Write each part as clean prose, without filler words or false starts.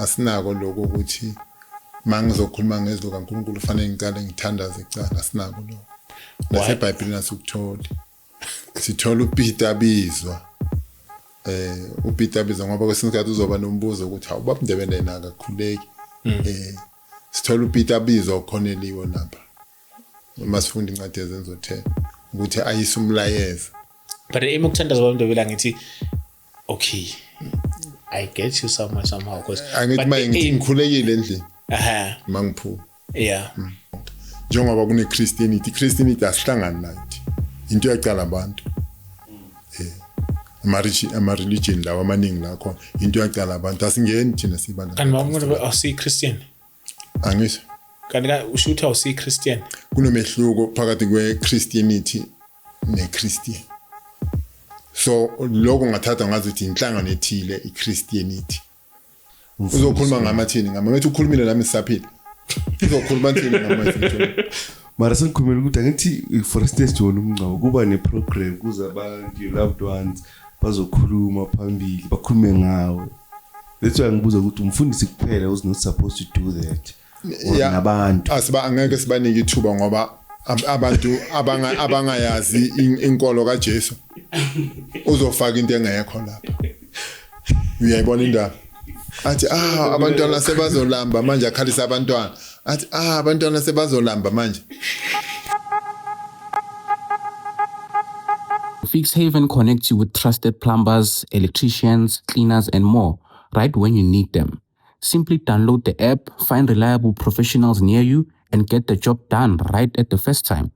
Asinako lokho ukuthi mangizokhuluma ngezwi kaNkulunkulu fanele ngiqale ngithandaze kuqala, asinako lokho. NaseBhayibhelini asikutholi. Sithola uPeter abizwa. uPeter abizwa ngoba kwesinye isikhathi uzoba nombuzo ukuthi hawu baba Ndebele yena akakhuleki. Sithola uPeter abizwa uKhoneliwe lapha. Uma sifunda incwadi yeZenzo 10 ukuthi ayise umlayezo. But aim ukuthandaza baba Ndebele ngithi okay, I get you somewhere somehow because angithi maye ngithi ngikhulekile endlini. Aha. Mangiphuma. Yeah. Njengoba kune Christianity, Christianity asihlangani nayo. Into yaqala abantu. Ama religion lawa amaningi la khona into yaqala abantu, asingeni thina sibana. Kanti baba awusi Christian? Angisho. Kanti usho ukuthi awusi Christian? Kunomehluko phakathi kwe Christianity ne Christian. So lokho ngathatha ngazi ukuthi inhlangano ethile iChristianity. Uzokhuluma ngamathini ngama ngithi ukhulumile nami sisaphila. Uzokhuluma thini ngamathini? Mara sengikhulumela ukuthi angithi for instance John umngcwabo kuba ne program kuze abantu your loved ones bazokhuluma phambili bakhulume ngawe. That's why ngibuza ukuthi umfundisi kuphela who's not supposed to do that. Yeah. Nabantu. Asiba angeke sibanike ithuba ngoba abantu abangayazi inkolo kaJesu uzofaka into engekho lapha. Uyayibona indaba? Athi abantwana sebazolamba manje, akhalisa abantwana. Athi abantwana sebazolamba manje. Fixhaven connects you with trusted plumbers, electricians, cleaners, and more right when you need them. Simply download the app, find reliable professionals near you, and get the job done right at the first time.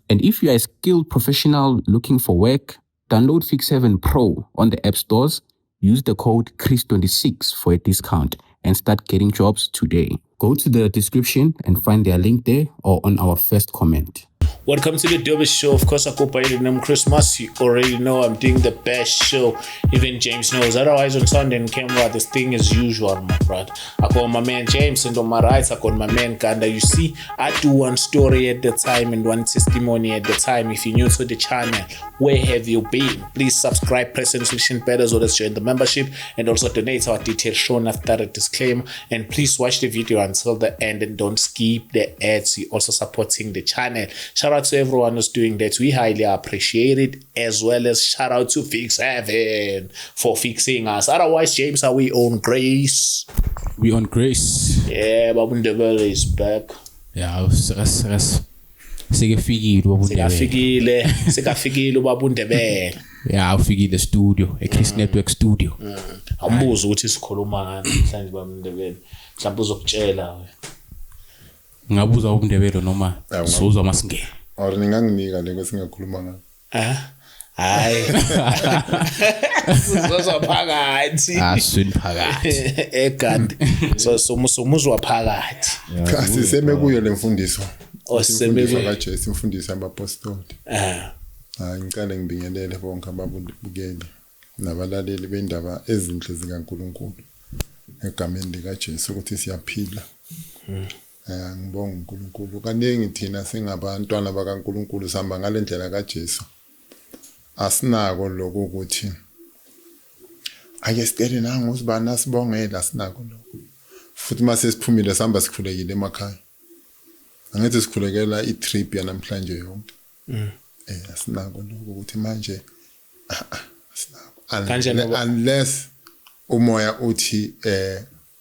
And if you are a skilled professional looking for work, download Fixhaven Pro on the app stores, use the code CHRIS26 for a discount, and start getting jobs today. Go to the description and find their link there or on our first comment. Welcome to the Dopest Show. Of course, I go by the name Christmas. You already know I'm doing the best show. Even James knows. Otherwise, on Sunday and camera, this thing is usual, my brother. I got my man James, and on my right, I got my man Ganda. You see, I do one story at the time and one testimony at the time. If you're new to the channel, where have you been? Please subscribe, press the notification bell as well as join the membership, and also donate. Our details shown after a disclaimer. And please watch the video until the end and don't skip the ads. You're also supporting the channel. Shout out to everyone who's doing that. We highly appreciate it, as well as shout out to Fixhaven for fixing us. Otherwise, James, are we on grace? We on grace. Yeah, Babu Ndebele is back. Yeah, sekafikile Babu Ndebele. Sekafikile Babu Ndebele. Yeah, ufikile studio, eChris Network studio. Awumbuzo ukuthi sikhuluma ngani namhlanje Babu Ndebele. Mhlawumbe uzokutshela wena. Ngabuza uNdebele noma sozwa masingena. Or ninganginika le kwesingakhuluma ngayo. Hayi. Sizozwa phakathi. Asini phakathi. Egandi. So somuzwa phakathi. Cha siseme kuyo lemfundiso. Oseme kuyo kaJesu, imfundiso yabapostoli. Hayi ngiqale ngibingelele bonke ababukeli nabalaleli bendaba ezinhle zikaNkuluNkulu egameni likaJesu ukuthi siyaphila. Ngibonga uNkulunkulu. Kaningi thina singabantwana bakaNkulunkulu sihamba ngalendlela kaJesu. Asinako lokho ukuthi ake sicele nangu usibani asibongele, asinako lokho. Futhi mase siphumile sihamba sikhulekile emakhaya. Angithi sikhulekela itrip yanamhlanje yonke. Asinako lokho ukuthi manje asinako. Unless umoya uthi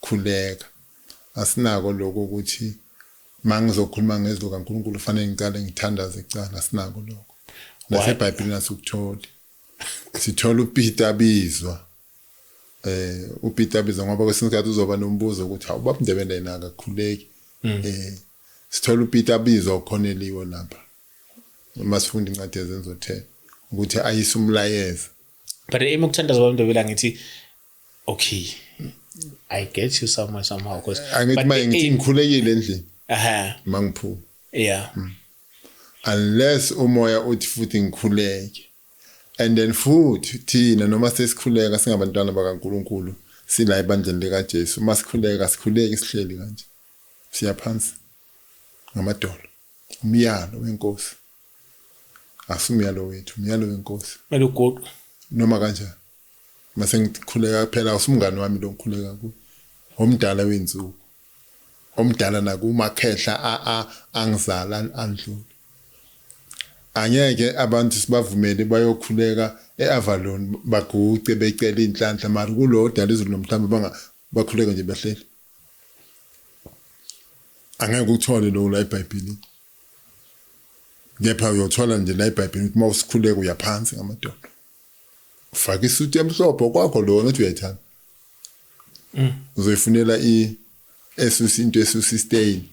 khuleka. Asinako lokho ukuthi mangizokhuluma ngezwi kaNkulunkulu fanele ngiqale ngithandaze kuqala, asinako lokho. NaseBhayibhelini asikutholi. Sithola uPeter abizwa. uPeter abizwa ngoba kwesinye isikhathi uzoba nombuzo ukuthi hawu baba Ndebele yena akakhuleki. Sithola uPeter abizwa uKhoneliwe lapha. Uma sifunda incwadi yeZenzo 10 ukuthi ayise umlayezo. But aim ukuthandaza baba Ndebele ngithi okay, I get you somewhere somehow because angithi maye ngithi ngikhulekile endlini. Aha. Mangiphuma. Yeah. Unless umoya uthi futhi ngikhuleke. And then futhi thina noma sesikhuleka singabantwana bakaNkuluNkulu sila ebandleni likaJesu, masikhuleka sikhuleke sihleli kanje. Siya phansi ngamadolo. Umyalo wenkosi. Asumyalo wethu, umyalo wenkosi. Mele uguqe. Noma kanjani. Mase ngikhuleka phela usumngani wami lo ngikhuleka kuye. Omdala wensuku. Omdala nakumakhehla angizala andlule. Angeke abantu sibavumele bayokhuleka eAvalon baguce becela inhlanhla mara kulo dala izulu nomhlaba banga bakhuleka nje behleli. Angeke ukuthole lokho la eBhayibhelini. Kepha uyothola nje la eBhayibhelini ukuthi uma usikhuleka uyaphansi ngamadolo. Ufaka isuti emhlophe kwakho lo ngathi uyayithanda. Uzoyifunela i esusi into esusi stain.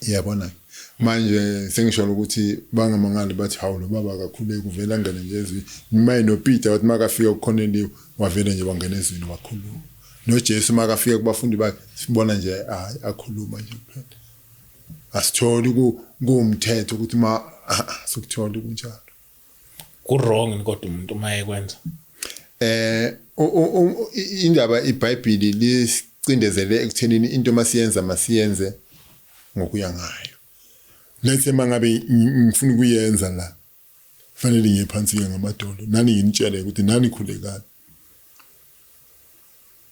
Iyabona manje sengisho ukuthi bangamangali bathi hawu lo baba akakhuleki uvela ngene nje ezwini. Maye noPeter wathi makafika kuCornelio wavela nje wangena ezwini wakhuluma. NoJesu makafika kubafundi bakhe sibona nje hayi akhuluma nje kuphela. Asitholi kuwumthetho ukuthi ma sikutholi kunjalo. Ku wrong kodwa umuntu uma ekwenza. Indaba iBhayibheli lisicindezele ekuthenini into masiyenza masiyenze ngokuya ngayo. Lethe mangabe ngifuna ukuyenza la fanele ngiye phansi ke ngamadolo nani nginitshele ukuthi nani khulekani.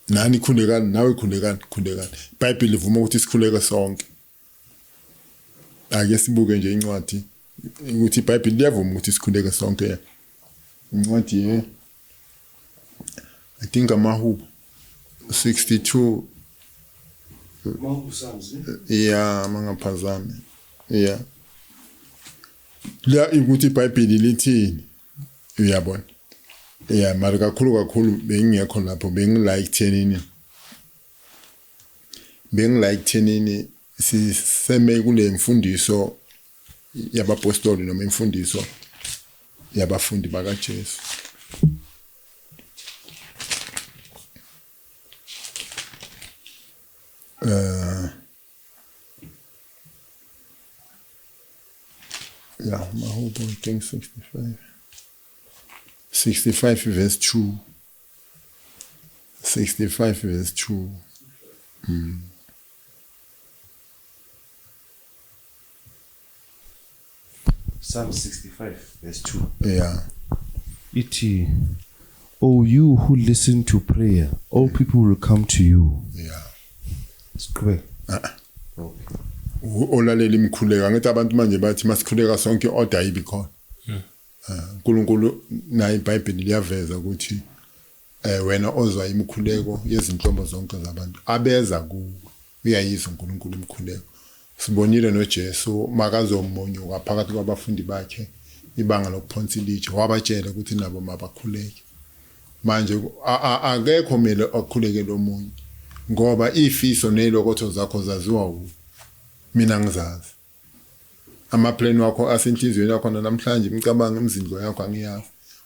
Nani khulekani nawe khulekani khulekani. iBhayibheli livuma ukuthi sikhuleke sonke. Ake sibuke nje incwadi ukuthi iBhayibheli liyavuma ukuthi sikhuleke sonke. Incwadi ye I think amahubo 62 yeah mangaphazami yeah la ukuthi iBhayibheli lithini uyabona yeah mara kakhulu kakhulu bengingekho lapho bengila ekuthenini bengila ekuthenini siseme kule mfundiso yabapostoli noma imfundiso yabafundi bakaJesu. Yeah, Mahubo, I think 65. 65 verse 2. 65 verse 2. Psalm 65 verse 2. Yeah. Ithi, O you who listen to prayer, all people will come to you. Yeah. Siqhubeke. Okay. Olalela imikhuleko angithi abantu manje bathi masikhuleka sonke order ayibi khona. uNkulunkulu naye iBhayibheli liyaveza ukuthi wena ozwa imikhuleko yezinhlobo zonke zabantu abeza kuwe uyayizwa uNkulunkulu imikhuleko. Sibonile noJesu makazomonyuka phakathi kwabafundi bakhe ibanga lokuphonsa ilitshe wabatshela ukuthi nabo mabakhuleke. Manje akekho mele akhuleke lomunye ngoba ifiso nezilokotho zakho zaziwa uwe. Mina ngizazi. Amaplan wakho asenhliziyweni yakho namhlanje imicabango imizindlo yakho angiyazi.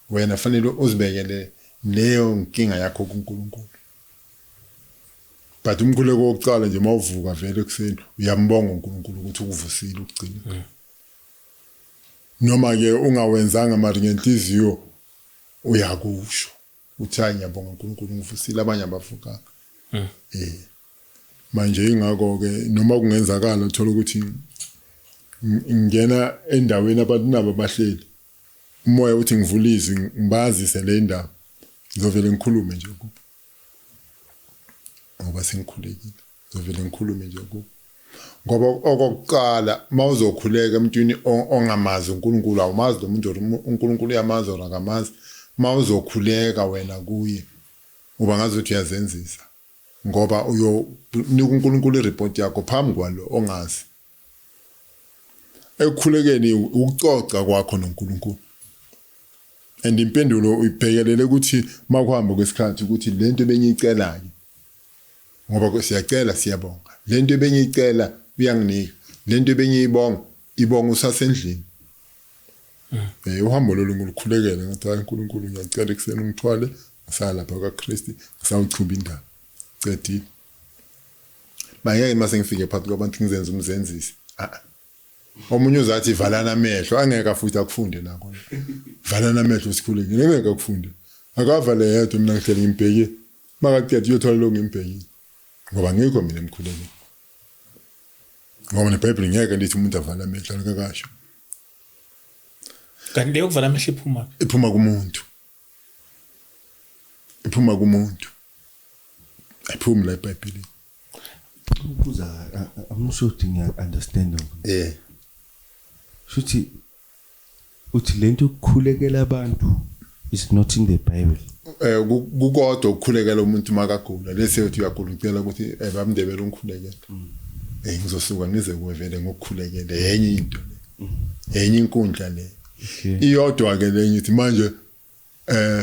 Wena fanele uzibekele leyo nkinga yakho kuNkulunkulu. But umkhuleko wokuqala nje mawuvuka vele ekseni uyambonga uNkulunkulu ukuthi ukuvusile ukugcina. Noma ke ungawenzanga mari ngenhliziyo uyakusho uthi hayi ngiyabonga uNkulunkulu ngivusile abanye abavukanga. Manje ingakho ke noma kungenzakala uthola ukuthi ngena endaweni abantu nabo bahleli umoya uthi ngivule izwi ngibazise le ndaba ngizovele ngikhulume nje kubo ngoba sengikhulekile ngizovele ngikhulume nje kubo ngoba okokuqala mawuzokhuleka emntwini ongamazi uNkulunkulu awumazi lo muntu uNkulunkulu uyamazi or akamazi mawuzokhuleka wena kuye uba ngazuthi uyazenzisa ngoba uyonika uNkulunkulu ireport yakho phambi kwalo ongazi. Ekukhulekeni ukucoca kwakho noNkulunkulu and impendulo uyibhekelele ukuthi makuhamba kwesikhathi ukuthi lento bengiyicela ke ngoba siyacela siyabonga lento bengiyicela uyanginika lento bengiyibonga ibonga usasendlini. Uhambo lolu ngulukhulekele ngathi hayi uNkulunkulu ngiyacela ekuseni ungithwale ngisala lapha kaKristu ngisawuchuba indaba cedile. Manje mase ngifike phakathi kwabantu ngizenza umzenzisi. Omunye uzathi valana amehlo angeke futhi akufunde nakho. Valana amehlo sikhulekile ngeke akufunde. Akavale yedwa mina ngihleli ngimbhekile. Makaqeda uyothola lo ngimbhekile. Ngoba ngikho mina emkhulekile. Ngoba neBhayibheli ngeke lithi umuntu avala amehlo akakasho. Kanti leyo kuvala amehlo iphuma iphuma kumuntu. Iphuma kumuntu. Ayiphumi la eBhayibhelini. Ukubuza, I'm not sure ukuthi ngiya-understand. Shuthi uthi lento yokukhulekela abantu is not in the Bible. Kukodwa ukukhulekela umuntu makagula, lese uthi uyagula ucela ukuthi bamndebele ungikhulekele. Ngizosuka ngize kuwe vele ngokukhulekela, enye into le. Enye inkundla le. Iyodwa ke lenye ithi manje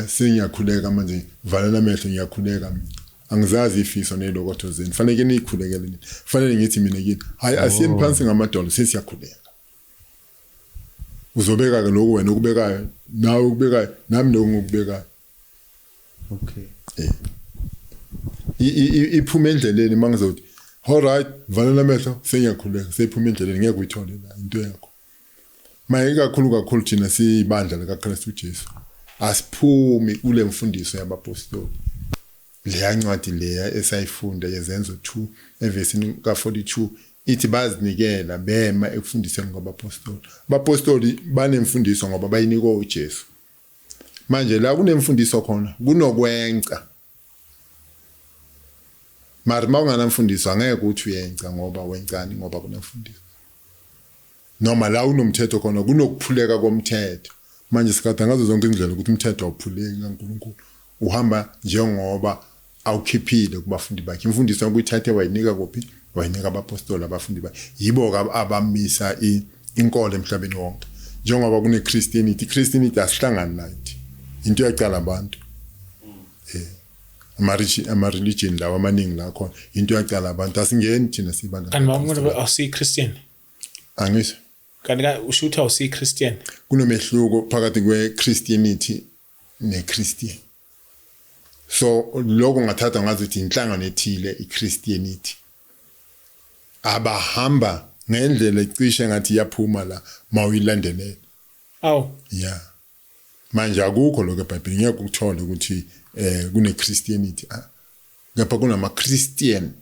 sengiyakhuleka manje, valana amehlo ngiyakhuleka mina. Angizazi ifiso nelokotho zenu. Fanele niyikhulekele nina. Fanele ngithi mina kini, hayi asiyeni phansi ngamadolo sesiyakhuleka. Uzobeka ke lokho wena ukubekayo, nawe ukubekayo, nami lokho ngikubekayo. Okay. Iphuma endleleni mangizothi all right valana amehlo sengiyakhuleka, seyiphuma endleleni ngeke uyithole la into yakho. Maye kakhulu kakhulu thina siyibandla likaKristu Jesu. Asiphumi kule mfundiso yabapostoli. Leya ncwadi leya esayifunda yeZenzo 2 evesini ka42 ithi bazinikela bema ekufundiseni kwabapostoli. Abapostoli banemfundiso ngoba bayinikwa uJesu. Manje la kunemfundiso khona kunokwenca. Mara mawunganamfundiso angeke uthi uyenca ngoba wencani ngoba kunemfundiso. Noma la unomthetho khona kunokuphuleka komthetho. Manje sikade ngazo zonke indlela ukuthi umthetho awuphuleki kaNkuluNkulu. Uhamba njengoba awukhiphile kubafundi bakhe. Imfundiso yokuyithathe wayinika kuphi? Wayinika abapostoli abafundi bakhe. Yibo abamisa inkolo emhlabeni wonke. Njengoba kune Christianity, Christianity asihlangani nayo. Into yaqala abantu. Ama religion lawa amaningi la khona into yaqala abantu, asingeni thina sibanda. Kanti bamukona awusi Christian? Angisho. Kanti ka usho ukuthi awusi Christian? Kunomehluko phakathi kwe Christianity ne Christian. So lokho ngathatha ngazi ukuthi inhlangano ethile iChristianity. Abahamba ngendlela ecishe ngathi iyaphuma la mawuyilandelela. Aw. Yeah. Manje akukho lokho eBhayibhelini, ngeke ukuthole ukuthi kune Christianity. Kepha kunama Christian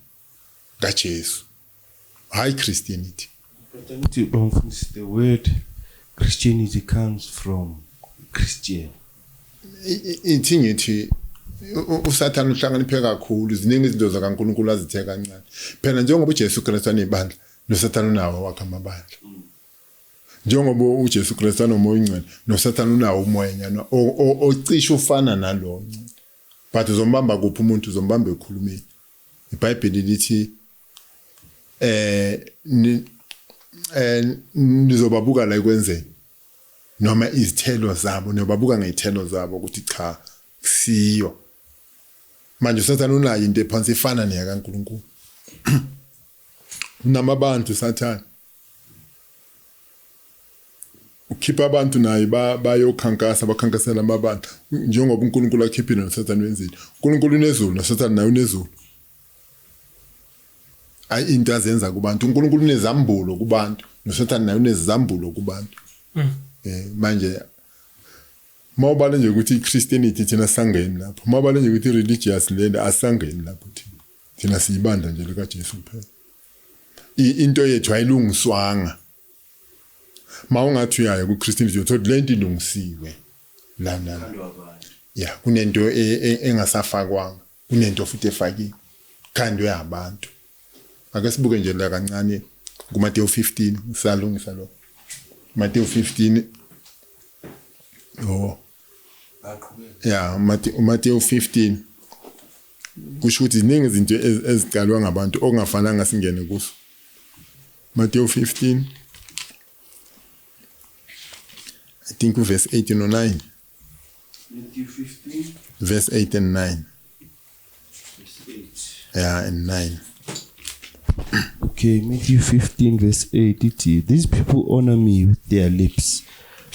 kaJesu. Hayi Christianity. But angithi bamfundisi, the word Christianity comes from Christian. Ithi ngithi uSathane uhlakaniphe kakhulu, ziningi izinto zakaNkuluNkulu azithe kancane. Phela njengoba uJesu Kristu anebandla, noSathane unawo wakhe amabandla. Njengoba uJesu Kristu anomoya ongcwele, noSathane unawo umoya nyana ocishe ufana nalo. But uzombamba kuphi umuntu? Uzombamba ekhulumeni. iBhayibheli lithi nizobabuka la ekwenzeni noma izithelo zabo, niyobabuka ngezithelo zabo ukuthi cha siyo. Manje uSathane unayo into ephansi ifana neyakaNkuluNkulu. Unamabantu uSathane. Ukhipha abantu naye bayokhankasa, bakhankasela amabandla njengoba uNkulunkulu akhiphile noSathane wenzile. uNkulunkulu unezulu noSathane naye unezulu. Ayi into azenza kubantu, uNkulunkulu unezambulo kubantu noSathane naye unezambulo kubantu. Manje mawubale nje ukuthi iChristianity thina sangeni lapho, mawubale nje ukuthi religious lena asangeni lapho thina. Thina siyibandla nje likaJesu kuphela. Into yethu ayilungiswanga. Mawungathi uyaya kuChristianity uthola lento ilungisiwe. La na. Yeah, kunento engasafakwanga, kunento futhi efakiwe. Khandwe abantu. Ake sibuke nje la kancane kuMateyu 15, ngisalungisa lo. Mateyu 15. Oh. Yeah, Mateyu 15. Kusho ukuthi ziningi izinto eziqalwa ngabantu okungafananga singene kuso. Mateyu 15. I think verse 8 or 9. Matthew 15 verse 8 and 9. Verse 8. Yeah, and 9. Okay, Matthew 15 verse 8 ithi, these people honor me with their lips,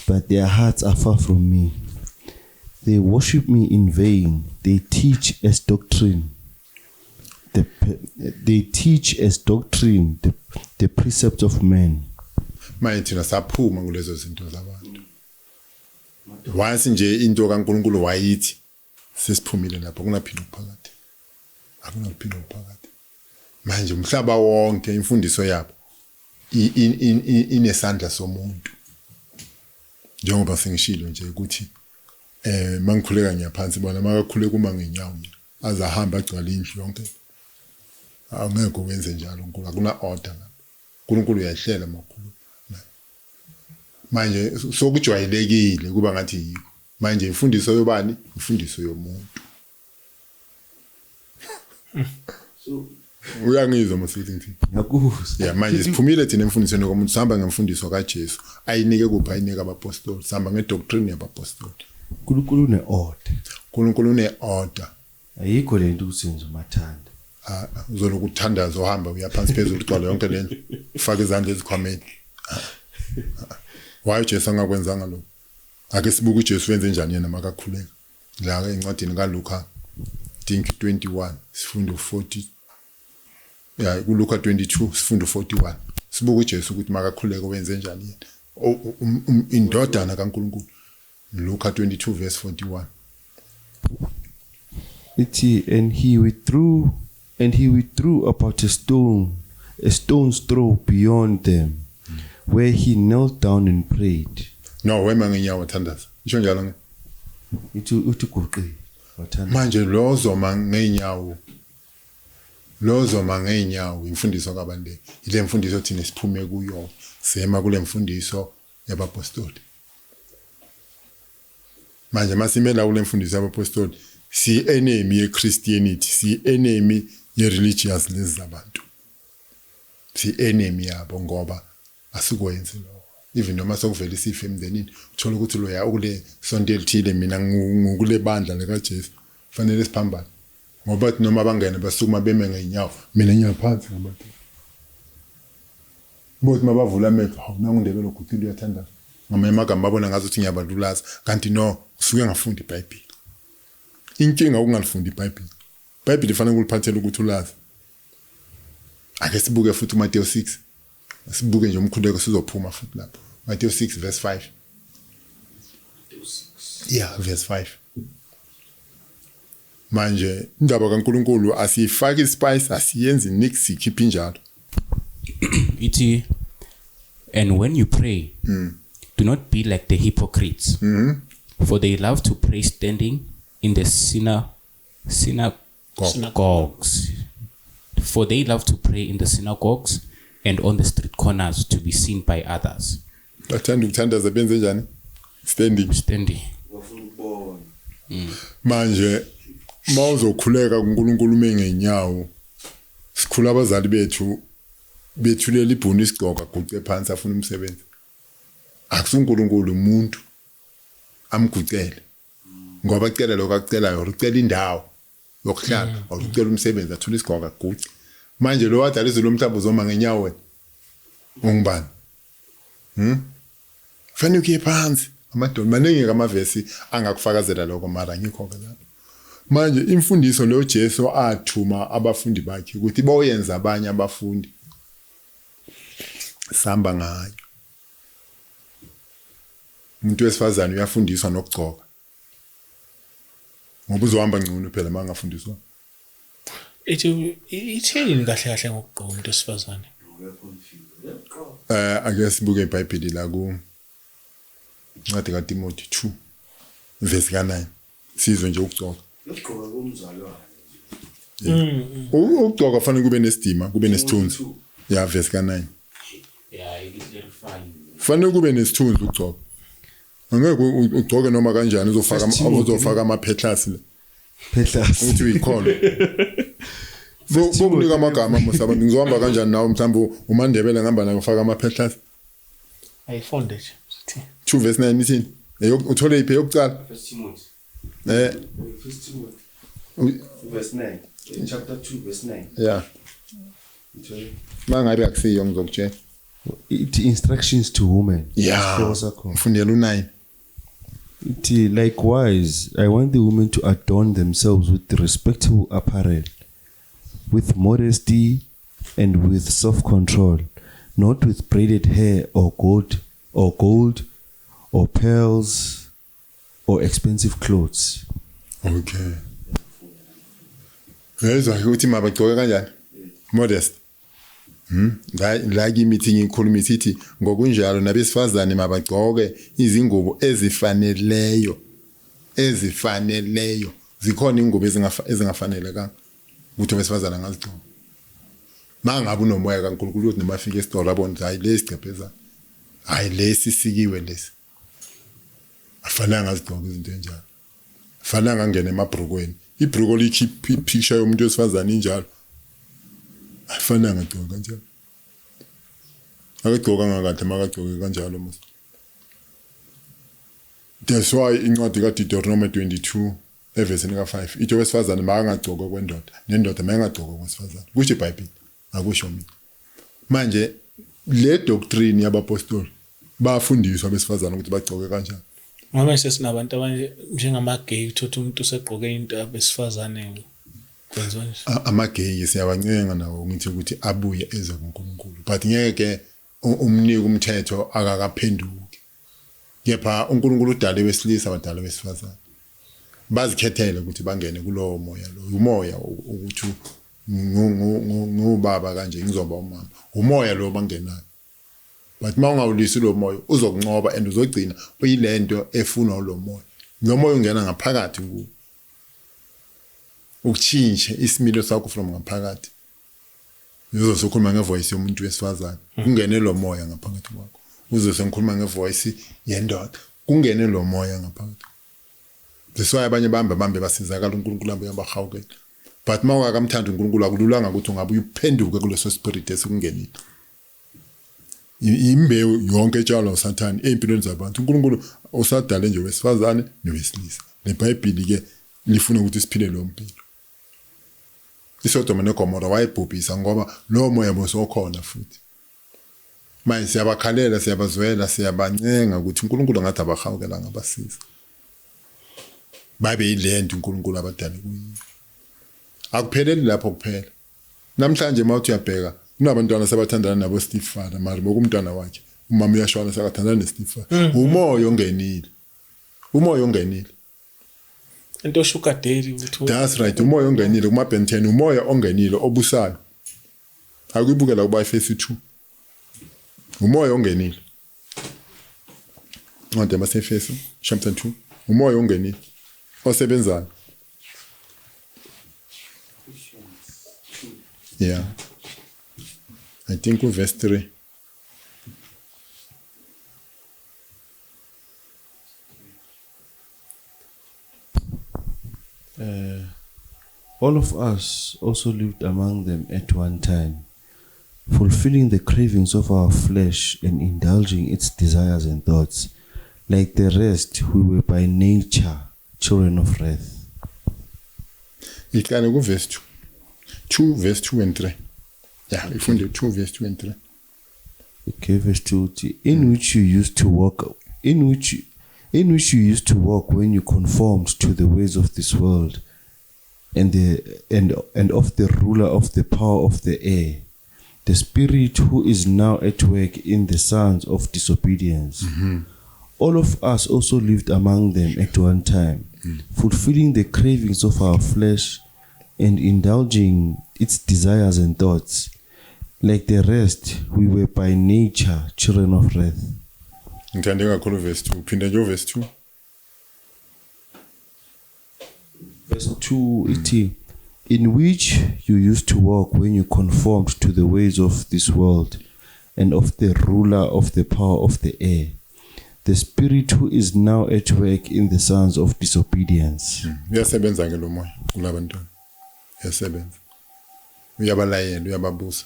but their hearts are far from me. They worship me in vain. They teach as doctrine. They teach as doctrine the precepts of men. Manje thina saphuma kulezo zinto zabantu. Once nje into kaNkuluNkulu wayithi sesiphumile lapho, kunaphila phakathi. Akunaphila phakathi. Manje umhlaba wonke imfundiso yabo inesandla somuntu. Njengoba sengishilo nje ukuthi mangikhuleka ngiyaphansi bona makakhuleka uma ngenyawo. Azahamba agcwale indlu yonke. Angeke wenze njalo uNkulunkulu, akuna order lapho. uNkulunkulu uyahlela makhulu. Manje sokujwayelekile kuba ngathi yikho. Manje imfundiso yobani? Imfundiso yomuntu. So Uyangizwa masithi ngithi. Ngiyakuzwa. Ya manje siphumile thina emfundisweni komuntu, sihamba ngemfundiso kaJesu. Ayinike kuphi? Ayinike abapostoli. Sihamba ngedoctrine yabapostoli. uNkulunkulu une-order. uNkulunkulu une-order. Ayikho lento ukuthi yenza umathanda. Ah, uzoloku uthandaza uhamba uya phansi phezulu ugcwala yonke lento. Ufake izandla ezikhwameni. Why uJesu angakwenzanga lokho? Ake sibuke uJesu wenze njani yena makakhuleka. La encwadini kaLuka think 21 sifundo 40, ya kuLuka 22 sifundo 41. Sibuke uJesu ukuthi makakhuleka wenze njani yena. Indodana kaNkulunkulu. Luka 22 verse 41. Ithi, and he withdrew about a stone's throw beyond them, where he knelt down and prayed. No, wema ngenyawo thandaza. Isho njalo nge. Ithi uthi guqile wathandaza. Manje lozoma ngeenyawo. Lozoma ngeenyawo imfundiso kabande. Ile mfundiso thina siphume kuyo. Sema kule mfundiso yabapostoli. Manje masimela kule mfundiso yabapostoli, si enemy ye Christianity, si enemy ye religious lezi zabantu. Si enemy yabo ngoba asikwenzi lokho. Even noma sokuvela isifo emndenini, uthola ukuthi loya ukule sonto elithile, mina ngukule bandla lika Jesu. Fanele siphambane. Ngoba bathi noma bangena basukuma beme ngeenyawo, mina ngiyaphansi ngabantu. Bothi mabavula amehlo, hawu, nangu uNdebele oguqile uyathandaza. Ngamanye amagama babona ngathi ukuthi ngiyabalulaza, kanti no, usuke ngafundi iBhayibheli. Inkinga ukungalifundi iBhayibheli. iBhayibheli ifanele ukuliphathela ukuthi ulazi. Ake sibuke futhi uMateyu 6. Sibuke nje umkhuleko, sizophuma futhi lapho. Matthew 6 verse 5. Yeah, verse 5. Manje indaba kaNkulunkulu asiyifaki ispice, asiyenzi nix, sikhipha injalo. Ithi, and when you pray, do not be like the hypocrites, for they love to pray standing in the synagogues. For they love to pray in the synagogues and on the street corners to be seen by others. Bathanda ukuthandaza benze njani? Standing. Standing. Bafuna ukubona. Manje mawuzokhuleka kuNkulunkulu ume ngenyawo, sikhula abazali bethu bethulela ibhunu isigqoko, aguqe phansi afuna umsebenzi. AkusuNkulunkulu, umuntu amgucele. Ngoba acela lokho akucelayo, ucela indawo yokuhlala, or ucela umsebenzi, athule isigqoko aguqe. Manje lo wadala izulu lomhlaba uzoma ngenyawo wena. Ungubani? Fanele uye phansi. Amadolo maningi amavesi angakufakazela lokho, mara ngikho ke lapho. Manje imfundiso leyo Jesu athuma abafundi bakhe ukuthi boyenza abanye abafundi, sihamba ngayo. Umuntu wesifazane uyafundiswa nokugcoka. Ngoba uzohamba ngcono phela mangafundiswa. Ithi ithini kahle kahle ngokugqoka umuntu wesifazane? Ake sibuke iBhayibheli la ku incwadi kaTimothy 2 verse ka9. Sizwe nje ukugcoka. Ukugqoka komzalwane. Ukugcoka fanele kube nesidima, kube nesithunzi. Ya, verse ka9. Yeah, it clarify. Fanele kube nesithunzi ukugcoka. Angeke ugcoke noma kanjani, uzofaka First Timothy. uzofaka ama-petlas la. Phehlas. Uthi uyikhona. Bokunika amagama mos abantu, ngizohamba kanjani nawe? Mhlawumbe uMandebele, ngihamba naye ufaka ama-petlas. Ayifunde nje. Sithi 2 verse 9 ithini? Uthole iphi yokucala? First Timothy. First Timothy verse 9. Chapter 2 verse 9. Yeah. Ithole. Mangabe akusiyo ngizokutshela. Ithi instructions to women. Yeah. Isihloko sakho. Ngifundela u9. Ithi, likewise I want the women to adorn themselves with respectable apparel, with modesty and with self-control, not with braided hair or gold or pearls or expensive clothes. Okay. Uyezwa ukuthi mabagcoke kanjani? Modest. La kimi ithi ngikhuluma isithi ngokunjalo nabesifazane mabagcoke izingubo ezifaneleyo. Ezifaneleyo. Zikhona ingubo ezingafanelekanga ukuthi owesifazane angazigcoka. Mangabe unomoya kaNkulunkulu uyothi noma afika esitolo abone ukuthi hayi lesi gqebhezana, hayi lesi sikiwe lesi. Afanele angazigcoka izinto enjalo. Afanele angangena emabhrukweni. Ibhruko likhipha ipicture yomuntu wesifazane injalo. Afanele angagcoka kanjalo. Akagcokanga kahle makagcoke kanjalo mos. That's why incwadi kaDeuteronomy 22 evesini ka-5 ithi owesifazane makangagcoki kwendoda nendoda mayingagcoki kwesifazane. Kusho iBhayibheli, akusho mina. Manje le doctrine yabapostoli bafundiswa abesifazane ukuthi bagcoke kanjani. Ngoba sesinabantu abanje njengama-gay, uthothi umuntu usegqoke into yabesifazane kwenziwa nje. Ama-gay siyawancenga nawo ngithi ukuthi abuye eze kuNkulunkulu, but ngeke umnike umthetho akakaphenduki. Kepha uNkulunkulu udale wesilisa wadala wesifazane, bazikhethele ukuthi bangene kulowo moya lo. Umoya ukuthi ngubaba kanje ngizoba umama, umoya lo bangenayo. But mawungawulisi lo moya uzokunqoba and uzogcina uyilento efunwa lo moya. Lo moya ungena ngaphakathi kuwe ukutshintshe isimilo sakho from ngaphakathi. Uzobe ukhuluma ngevoice yomuntu wesifazane, kungene lo moya ngaphakathi kwakho. Uzobe ngikhuluma ngevoice yendoda, kungene lo moya ngaphakathi. That's why abanye bambe basizakala uNkulunkulu abe yabahawukela. But mawungakamthandi uNkulunkulu akululanga ukuthi ungabe uphenduke kuleso spirit esikungenile. Imbewu yonke etshalwa uSathane ey'mpilweni zabantu. uNkulunkulu usadale nje wesifazane nowesilisa. LeBhayibheli ke lifuna ukuthi siphile lo mpilo. ISodoma neGomora wayibhubhisa ngoba lo moya bosokhona futhi. Manje siyabakhalela, siyabazwela, siyabancenga ukuthi uNkulunkulu ngathi abahawukela ngabasiza. Babe yilento uNkulunkulu abadale kuyo. Akupheleli lapho kuphela. Namhlanje mawuthi uyabheka kunabantwana sebathandana nabo Steve Father, mara bokumntwana wakhe umama uyashona sekathandana neSteve Father. Umoya ongenile. Umoya ongenile. Into sugar daddy ukuthi That's right, umoya ongenile kuma Ben 10, umoya ongenile obusayo. Akuyibukela kuba iFace 2. Umoya ongenile. Incwadi yabaseFeso chapter 2. Umoya ongenile osebenzayo. Yeah. I think verse 3. All of us also lived among them at one time, fulfilling the cravings of our flesh and indulging its desires and thoughts. Like the rest, we were by nature children of wrath. Iqale ku verse 2. 2 verse 2 and 3. Yeah, ifunde 2 verse 2 and 3. Okay, verse 2, in which you used to walk, in which you used to walk when you conformed to the ways of this world, and of the ruler of the power of the air, the spirit who is now at work in the sons of disobedience. Mm-hmm. All of us also lived among them at one time, fulfilling the cravings of our flesh and indulging its desires and thoughts. Like the rest, we were by nature children of wrath. Ngithande kakhulu verse 2. Phinda nje verse 2. Verse 2 ithi, in which you used to walk when you conformed to the ways of this world and of the ruler of the power of the air, the spirit who is now at work in the sons of disobedience. Uyasebenza ke lo moya kulabantwana. Uyasebenza. Uyabalayela, uyababusa.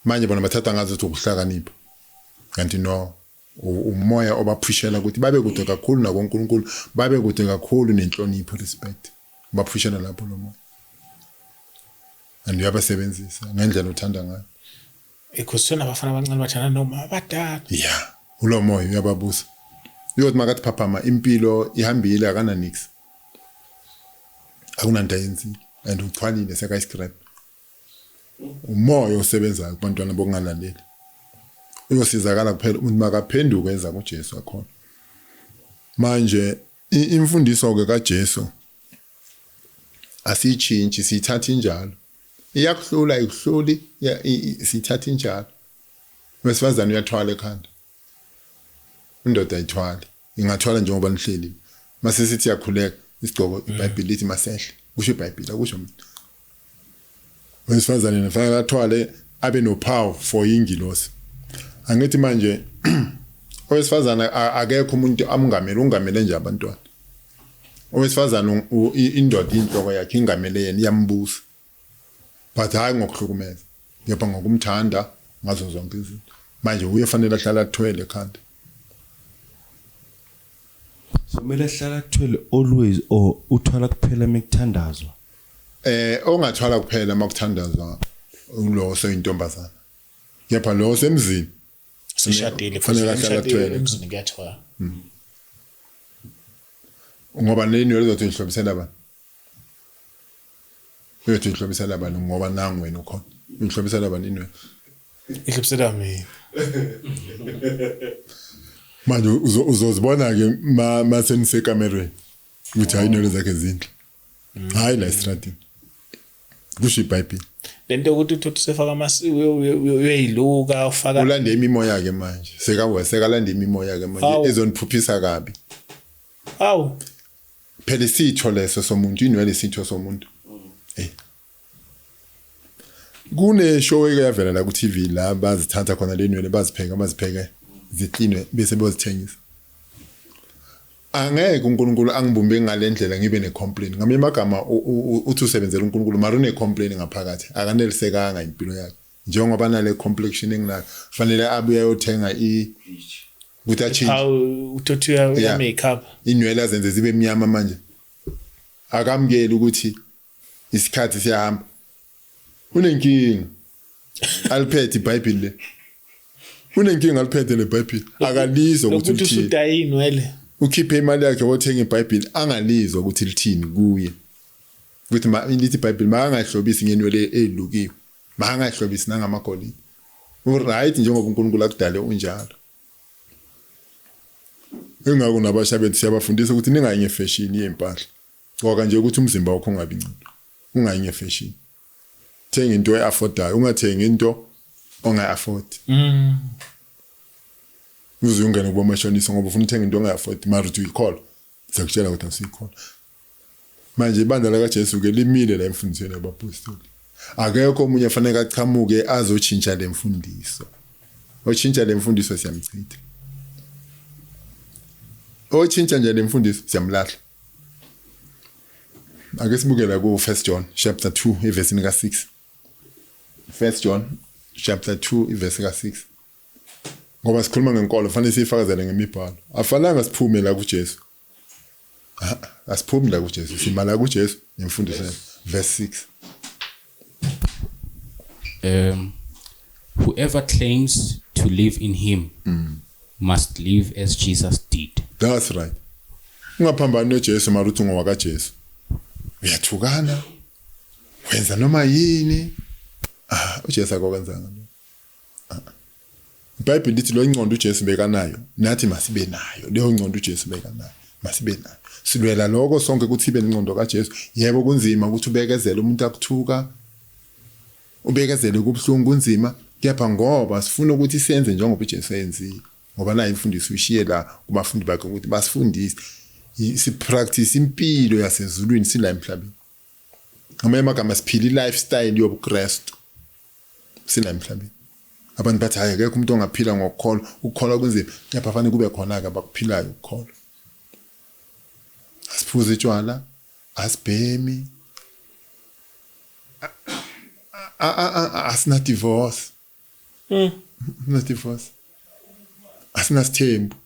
Manje bona bathatha ngazi ukuthi ukuhlakanipha. Kanti no, umoya obaphushela ukuthi babe kude kakhulu nakuNkulunkulu, babe kude kakhulu nenhlonipho, respect. Baphushela lapho lo moya. And uyabasebenzisa ngendlela othanda ngayo. Because abafana abancane bathanda noma abadala. Yeah, ulo moya uyababusa. Uyothi makathi phaphama impilo ihambile akana nix. Akunanto ayenzile and uthwalile seka scrap. Umoya osebenzayo kubantwana bokungalaleli. Uyosizakala kuphela umuntu makaphenduke eza kuJesu akhona. Manje imfundiso ke kaJesu asiyitshintshi, siyithatha injalo. Iyakuhlula ikuhluli, siyithatha injalo. Wesifazane uyathwala ekhanda. Indoda ayithwali. Ingathwala njengoba nihleli. Mase sithi yakhuleka, Isigqoko iBhayibheli lithi masehle, kusho iBhayibheli, akusho mina. Wesifazane nafanele athwale abe nophawu for ingilosi. Angithi manje owesifazane akekho umuntu amngamele, ungamele nje abantwana. Owesifazane indoda inhloko yakhe ingamele yena, iyambusa. But hayi ngokuhlukumeza, kepha ngokumthanda ngazo zonke izinto. Manje uye fanele ahlale athwele ekhanda. So kumele ahlale athwele always or uthwala kuphela mekuthandazwa? Ongathwala kuphela makuthandazwa ulo oseyintombazana. Kepha lo osemzini sishadile, kufanele ahlale athwele. Emzini kuyathwala. Ngoba nenwele uzothi uyihlobisela bani? Uyothi uyihlobisela bani ngoba nangu wena ukhona. Uyihlobisela bani inwele? Ihlobisela mina. Manje uzozibona ke mase nisekamerweni ukuthi hayi inwele zakhe zinhle. Hayi la estradini. Kusho iBhayibheli. Lento ukuthi uthi usefaka amasi uyayiluka ufaka ulande imimoya ke manje. Sekawe sekalande imimoya ke manje ezoniphuphisa kabi. Awu. Phela isitho leso somuntu, inwele isitho somuntu. Kune show eke yavela la ku TV la bazithatha khona le nwele bazipheka bazipheke ziklinwe bese bozithengisa. Angeke uNkulunkulu angibumbe ngalendlela ngibe ne complaint. Ngamanye amagama uthi usebenzela uNkulunkulu mara une complaint ngaphakathi, akanelisekanga impilo yakhe. Njengoba nale complexion enginayo fanele abuye ayothenga i ukuthi achange. Awu uthi uya make up. Inwele azenze zibe mnyama manje. Akamkeli ukuthi isikhathi siyahamba. Unenkinga. Aliphethe iBhayibheli le. Unenkinga aliphethe leBhayibheli. Akalizwa ukuthi uthini. Usudayi inwele. Ukhiphe imali yakhe wothenga iBhayibheli angalizwa ukuthi lithini kuye. Ukuthi lithi iBhayibheli makangahlobisi ngenwele ezilukiwe. Makangahlobisi nangamagolide. Uright njengoba uNkulunkulu akudale unjalo. Engako nabasha bethu siyabafundisa ukuthi ningayi ngefashion yempahla. Gcoka nje ukuthi umzimba wakho ungabi ngcono. Ungayi ngefashion. Thenga into oyi-affordayo, ungathengi into ongayi-afford. Uze ungene kubomashonisa ngoba ufuna ukuthenga into ongayi-afford, mara uthi uyikholwa. Siyakutshela ukuthi asiyikholwa. Manje ibandla likaJesu ke limile la emfundisweni yabapostoli. Akekho omunye afanele achamuke azotshintsha le mfundiso. Otshintsha le mfundiso siyamchitha. Otshintsha nje le mfundiso siyamlahla. Ake sibuke la ku 1 John chapter 2 ivesi ka 6. 1 John chapter 2 ivesi ka 6. Ngoba sikhuluma ngenkolo fanele siyifakazele ngemibhalo. Afananga siphume la kuJesu. Asiphumi la kuJesu, sima la kuJesu nemfundiso yakhe. Verse 6. Whoever claims to live in him must live as Jesus did. That's right. Ungaphambani noJesu mara uthi ungowakaJesu. Uyathukana. Wenza noma yini? uJesu akokwenzanga lokho. iBhayibheli lithi lo ingqondo uJesu bekanayo, nathi masibe nayo. Leyo ngqondo uJesu bekanayo, masibe nayo. Silwela lokho sonke ukuthi ibe nengqondo kaJesu. Yebo kunzima ukuthi ubekezele umuntu akuthuka. Ubekezele kubuhlungu kunzima, kepha ngoba sifuna ukuthi senze njengoba uJesu enzile. Ngoba naye imfundiso uyishiye la kubafundi bakhe ukuthi basifundise. Si practice impilo yasezulwini sila emhlabeni. Ngamanye amagama siphila i-lifestyle yobuKristu sila emhlabeni. Abantu bathi hayi akekho umuntu ongaphila ngokukholwa, ukukholwa kunzima, kepha fanele kube khona ke abakuphilayo ukukholwa. Asiphuze utshwala, asibhemi, asina divorce. Asina divorce. Asina sithembu.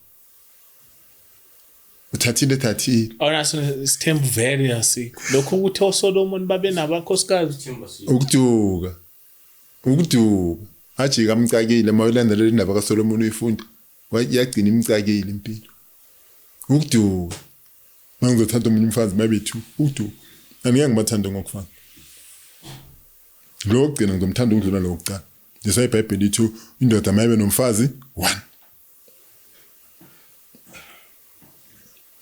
Uthathile thathile. Awuna sithembu vele asikho. Lokho ukuthi oSolomon babe nabakhosikazi. Ukuduka. Ukuduka. Ajika amcakile mayolandelela indaba kaSolomon uyifunda. Yagcina imcakile impilo. Ukuduka. Mangizothatha omunye umfazi maybe 2. Ukuduka. Angeke ngibathande ngokufana. Lo ogcina ngizomthanda ukudlula lo wokuqala. Leso iBhayibheli lithi indoda mayibe nomfazi 1.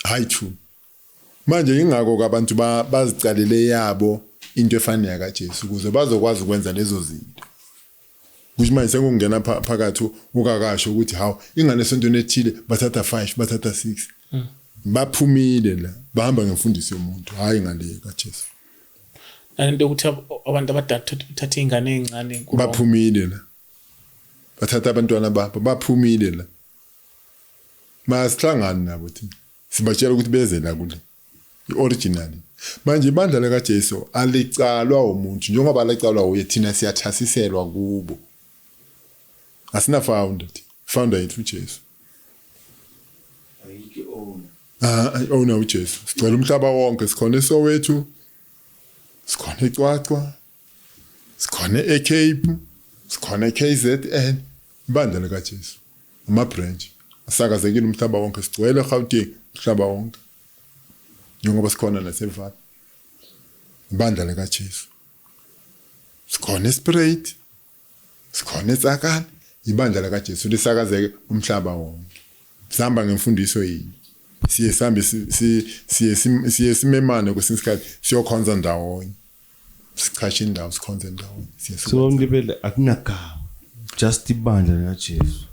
Hayi 2. Manje ingakho ke abantu bazicalele yabo into efana yakaJesu ukuze bazokwazi ukwenza lezo zinto. Kusho manje sekungena phakathi ukakasho ukuthi hawu ingane esontweni ethile bathatha 5 bathatha 6. Baphumile la, bahamba ngemfundiso yomuntu, hayi ngale kaJesu. Nalento yokuthi abantu abadala thatha iy'ngane ey'ncane Baphumile la. Bathatha abantwana babo, baphumile la. Masihlangane nabo thina. Sibatshela ukuthi beze la kule. I-original. Manje ibandla likaJesu alicalwa umuntu njengoba alicalwa uye, thina siyathasiselwa kubo. Asina founder thina. Founder yethu uJesu. Ayikho owner. Owner uJesu. Sigcwele umhlaba wonke, sikhona eSoweto, sikhona eQwaqwa, sikhona eCape, sikhona eKZN, ibandla likaJesu. Ama branch asakazekile umhlaba wonke, sigcwele eGauteng umhlaba wonke. Njengoba sikhona naseVaal. Ibandla likaJesu. Sikhona eSpruit, sikhona eTsakane, ibandla likaJesu lisakazeke umhlaba wonke. Sihamba ngemfundiso yinye. Siye sihambe siye simemane kwesinye isikhathi siyokhonza ndawonye. Sichashe indawo sikhonze ndawonye. Siye So mlibele akunagama, just ibandla likaJesu.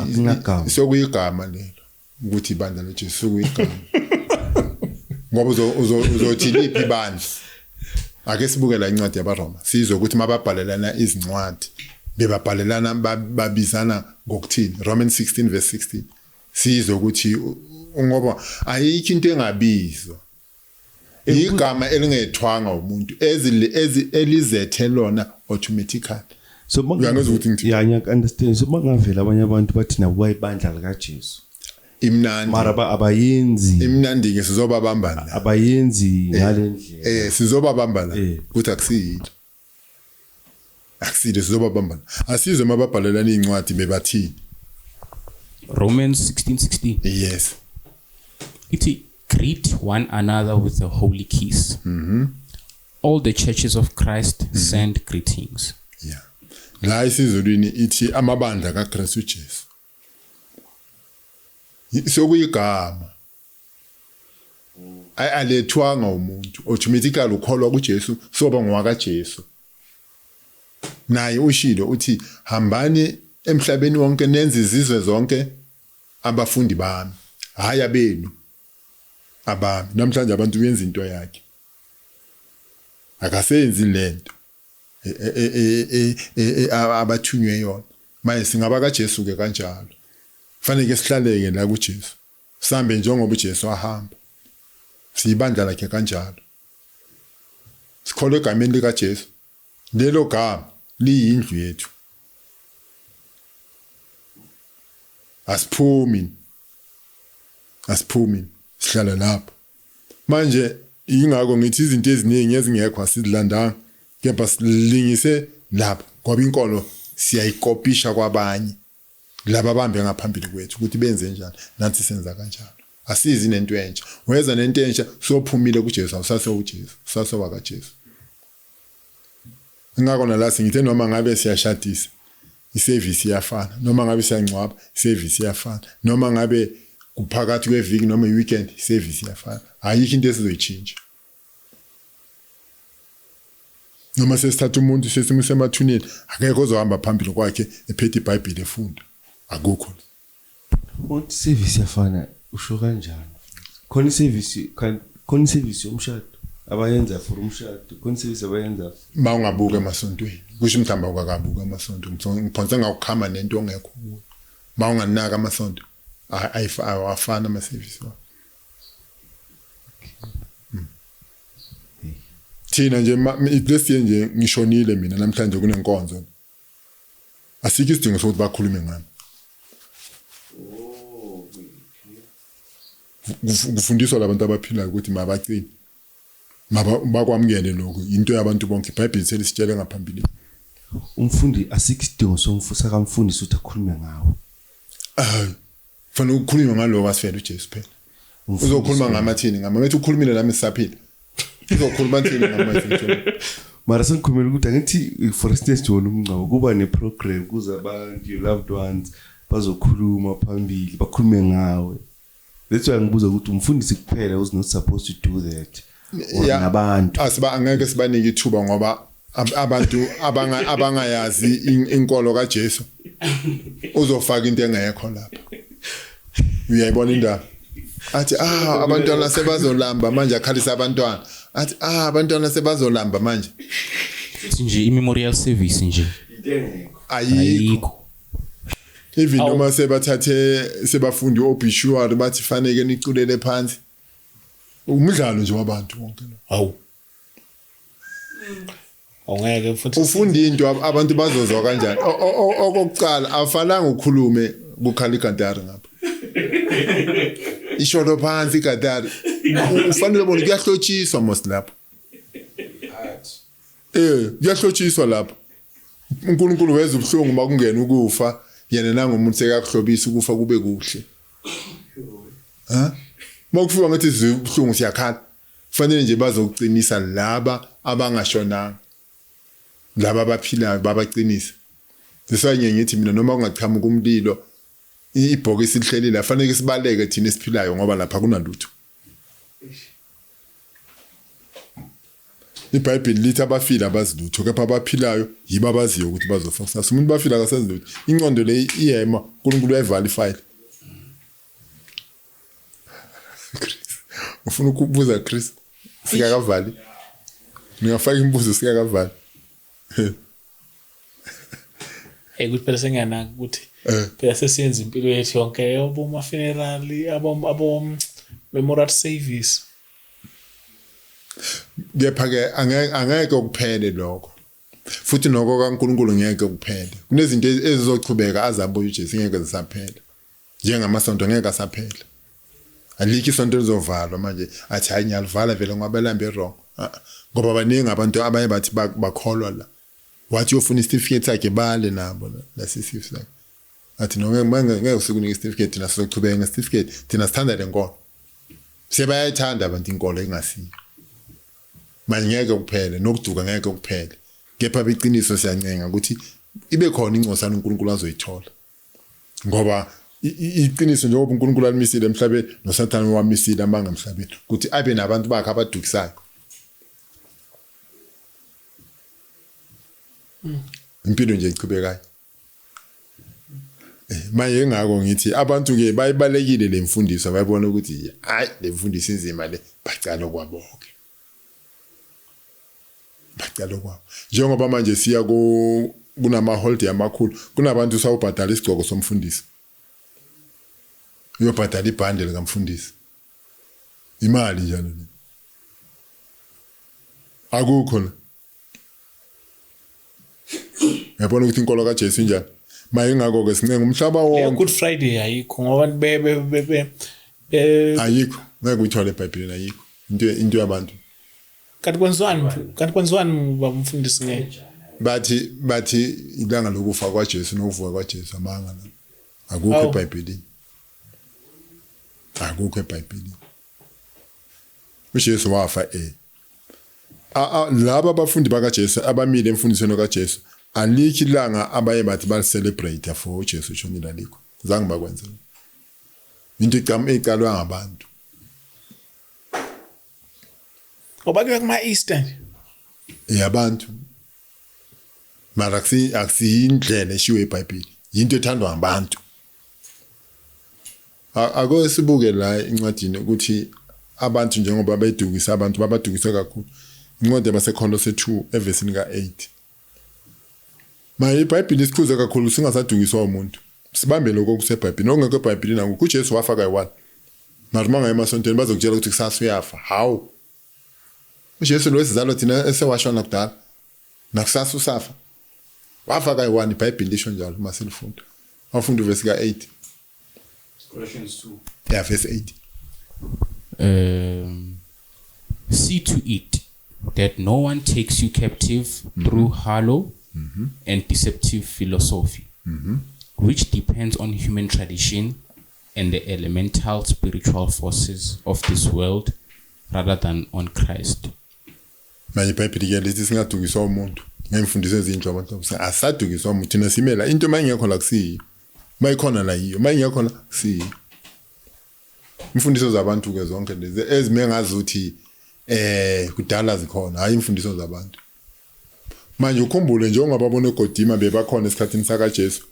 Akunagama. Sokuyigama lelo ukuthi ibandla leJesu sokuyigama. Ngoba uzothi liphi ibandla? Ake sibuke la incwadi yabaRoma. Sizwe ukuthi mababhalelana izincwadi bebabhalelana babizana ngokuthini. Romans 16 verse 16. Sizwe ukuthi ngoba ayikho into engabizwa. Igama elingethwanga umuntu elizethe lona automatically. So Uyangizwa ukuthi ngithini? Yeah, ngiyak understand. So bangavela abanye abantu bathi nabo bayibandla likaJesu. Imnandi. Mara abayenzi. Imnandi ke sizobabamba la. Abayenzi ngale ndlela. Sizobabamba la. Ukuthi akusiyilo. Akusile sizobabamba la. Asizwe mababhalelana incwadi bebathini. Romans 16:16. Yes. Ithi greet one another with a holy kiss. All the churches of Christ send greetings. Yeah. La isiZulwini ithi amabandla kaKristu Jesu. Sokuyigama. Alethwanga umuntu automatically ukholwa kuJesu soba ngowaka Jesu. Naye ushilo uthi hambani emhlabeni wonke nenze izizwe zonke abafundi bami, hayi abenu abami. Namhlanje abantu uyenza into yakhe, akasenzi lento abathunywe yona. Manje singaba kaJesu ke kanjalo, fanele sihlaleke la kuJesu, sihambe njengoba uJesu ahamba, siyibandla lakhe kanjalo, sikholwe egameni likaJesu. Lelo gama liyindlu yethu, asiphumi sihlala lapho. Manje ingakho ngithi izinto eziningi ezingekho asizilandanga, kepha silingise lapho, ngoba inkolo siyayikopisha kwabanye laba bambe ngaphambili kwethu ukuthi benze njani, nathi senza kanjalo. Asizi nento entsha. Weza nento entsha sophumile kuJesu, awusase uJesu, usase wakaJesu. Ingakho nalasi ngithe noma ngabe siyashadisa iservice iyafana, noma ngabe siyangcwaba iservice iyafana, noma ngabe kuphakathi kweviki noma iweekend iservice iyafana. Ayikho into esizoyitshintsha. Noma sesithatha umuntu sesimuse emathuneni, akekho ozohamba phambili kwakhe ephethe iBhayibheli efunda, akukho. Uthi service iyafana usho kanjani? Khona iservice, khona iservice yomshado abayenza for umshado, khona iservice abayenza. Mawungabuka emasontweni, kusho mhlawumbe awukakabuka amasonto, ngiphonse ngakukhama nento ongekho kuyo. Mawunganaka amasonto awafana ama-service wawo. Thina nje lesiye nje ngishonile mina namhlanje kunenkonzo, asikho isidingo sokuthi bakhulume ngami. Kufundiswa labantu abaphilayo ukuthi mabacine, mabakwamukele lokho, into yabantu bonke. iBhayibheli selisitshele ngaphambili. Umfundi asikho isidingo sakamfundisi ukuthi akhulume ngawo. Fanele ukukhulunywa ngaloko asifela uJesu phela. Uzokhuluma ngamathini ngama methi ukhulumile nami sisaphila. Uzokhuluma thini ngamathini? Mara sengikhulumela ukuthi angithi for instance wona umngcwabo kuba ne-program kuze abantu your loved ones bazokhuluma phambili bakhulume ngawe. That's why ngibuza ukuthi umfundisi kuphela who's not supposed to do that. Nabantu angeke sibanike ithuba ngoba abantu abangayazi inkolo kaJesu uzofaka into engekho lapha. Uyayibona indaba? Athi ah abantwana sebazolamba manje, akhalisa abantwana. Athi ah abantwana sebazolamba manje. Futhi nje i-memorial service nje ayikho. Ayikho. Even noma sebathathe sebafundi obituary bathi faneke niculele phansi. Umdlalo nje wabantu wonke lo. Hawu. Awungeke futhi Ufunda into abantu bazozwa kanjani? Okokuqala afananga ukhulume kukhala igatari ngapha. Isholo phansi igatari. Ufanele ubone kuyahlotshiswa mos lapho. Kuyahlotshiswa lapho. uNkulunkulu weza ubuhlungu makungena ukufa, yena nangomuntu sekakuhlobisa ukufa kube kuhle. Ha? Makufika ngathi ubuhlungu siyakhala. Fanele nje bazokuqinisa laba abangashonanga. Laba abaphilayo babaqinisa. Sisanye ngithi mina noma kungaqhamuka umlilo ibhokisi lihleli la fanele sibaleke thina esiphilayo ngoba lapha kunalutho. IBhayibheli lithi abafile abazi lutho kepha abaphilayo yibo abaziyo ukuthi bazofa kusasa. Umuntu bafile akasenzi lutho. Ingqondo le iyema, uNkulunkulu uyayivala ifayile. Chris, ufuna ukubuza Chris? Sikakavali. Ningafaka imibuzo sikakavali. Ukuthi phela sengiyanaka ukuthi phela sesiyenza impilo yethu yonke abo funeral abo memorial service. Kepha ke angeke kuphele lokho. Futhi nokho kaNkulunkulu ngeke kuphele. Kunezinto ezizochubeka azabuya uJesu ngeke zisaphela. Njengamasonto ngeke asaphela. Alikho isonto elizovalwa manje athi hayi ngiyalivala vele ngoba belambe wrong. Ngoba baningi abantu abaye bathi bakholwa la. Wathi uyofuna isitifiketi sakhe bale nabo lasisifu sakhe. Athi no ngeke usikunike isitifiketi thina sizochubeka ngesitifiketi thina sithanda lenkolo. Sebayayithanda abantu inkolo engasiyo. Manje ngeke kuphele nokuduka ngeke kuphele. Kepha beqiniso siyancenga ukuthi ibe khona ingcosana uNkulunkulu azoyithola. Ngoba iqiniso njengoba uNkulunkulu alimisile emhlabeni noSathane wamisile amanga emhlabeni ukuthi abe nabantu bakhe abadukisayo. Impilo nje ichubekayo. Manje ngakho ngithi abantu ke bayibalekile lemfundiso bayibona ukuthi hayi lemfundiso inzima le bacala kwabo ke. Bacala kwabo. Njengoba manje siya kunama holiday amakhulu kunabantu sawubhadala isigcoko somfundisi. Uyobhadala ibhande likamfundisi. Imali njalo le. Akukho la. Uyabona ukuthi inkolo kaJesu injani? Maye ngakho ke sincenga umhlaba wonke. Good Friday ayikho ngoba abantu be ayikho. Ngeke uyithole eBhayibhelini ayikho. Into yabantu. Kanti kwenziwani baba umfundisi ngeke? Bathi ilanga lokufa kwaJesu nokuvuka kwaJesu amanga la. Akukho eBhayibhelini. Akukho eBhayibhelini. uJesu wafa laba abafundi bakaJesu abamile emfundisweni kaJesu alikho ilanga abaye bathi bali-celebrate for uJesu ushonile alikho. Zange bakwenze. Into icalwa ngabantu. Ngoba kuya kuma Easter nje. Yabantu. Mara akusiyindlela eshiwe eBhayibheli. Into ethandwa ngabantu. Ake sibuke la encwadini ukuthi abantu njengoba bedukisa abantu babadukisa kakhulu. Incwadi yabaseKolose 2 evesini ka8. Manje iBhayibheli isikhuza kakhulu singasadukiswa umuntu. Sibambe lokho okuseBhayibhelini. Okungekho eBhayibhelini akukho. uJesu wafa kayi-1. Mara uma ngaye emasontweni bazokutshela ukuthi kusasa uyafa. Hawu. uJesu lo esizalwa thina esewashona kudala. Nakusasa usafa. Wafa kayi-1 iBhayibheli lisho njalo uma silifunda. Wafunda uvesi ka8. Colossians 2. Yeah, verse 8. See to it that no one takes you captive through hollow and deceptive philosophy, which depends on human tradition and the elemental spiritual forces of this world rather than on Christ. Manje iBhayibheli ke lithi singadukiswa umuntu ngemfundiso ezinhle abantu asadukiswa umuntu thina simela into mayingekho la kusiyo mayikhona la yiyo mayingekho la kusiyo. Imfundiso zabantu ke zonke lezi ezime ngazuthi kudala zikhona hayi imfundiso zabantu. Manje ukhumbule njengoba babona uGodima bebakhona esikhathini sakaJesu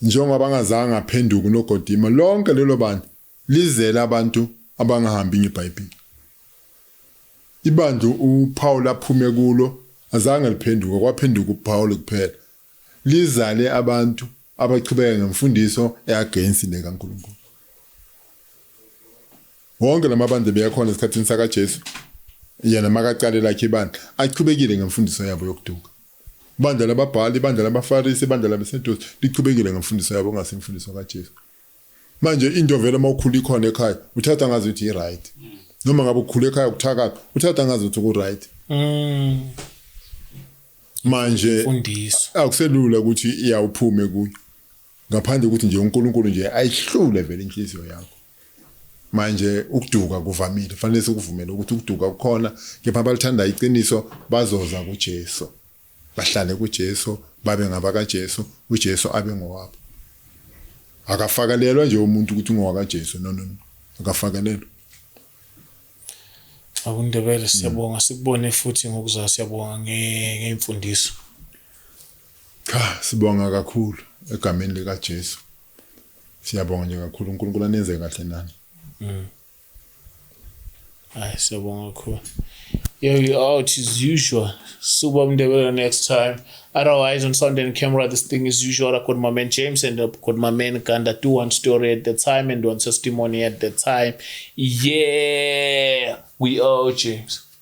njengoba bangazange aphenduke uNogodima lonke lelo bandla Lizele abantu abangahambi ngeBhayibheli. Ibandla uPaul aphume kulo azange liphenduke, kwaphenduka uPaul kuphela. Lizale abantu abachubeka ngemfundiso eagainst le kaNkulunkulu. Wonke lamabandla beyakhona esikhathini sakaJesu, yena makaqale lakhe ibandla, achubekile ngemfundiso yabo yokuduka. Ibandla lababhali, ibandla labaFarisi, ibandla labeSadusi lichubekile ngemfundiso yabo, kungasimfundiso kaJesu. Manje into vele uma ukhula ikhona ekhaya, uthatha ngazi ukuthi i-right. Noma ngabe ukhula ekhaya kuthakatha, uthatha ngazi ukuthi ku-right. Manje Mfundiso. Akuselula ukuthi iyawuphume kuyo, ngaphandle ukuthi nje uNkulunkulu nje ayihlule vele inhliziyo yakho. Manje ukuduka kuvamile, fanele sikuvumele ukuthi ukuduka kukhona, kepha abalithanda iqiniso bazoza kuJesu, bahlale kuJesu, babe ngabakaJesu, uJesu abe ngowabo. Akafakelelwa nje umuntu ukuthi ungowakaJesu, no no no, akafakelelwa. AkuNdebele, siyabonga, sikubone futhi ngokuzayo. Siyabonga ngeimfundiso. Cha, sibonga kakhulu egameni lika Jesu. Siyabonga nje kakhulu, uNkulunkulu anenze kahle nani. Hayi, siyabonga kakhulu. Yeah, we out as usual. Super Ndebele next time. Otherwise, on sound and camera, this thing is usual. I got my man James and I got my man Ganda. Do one story at the time and one testimony at the time. Yeah, we out, James.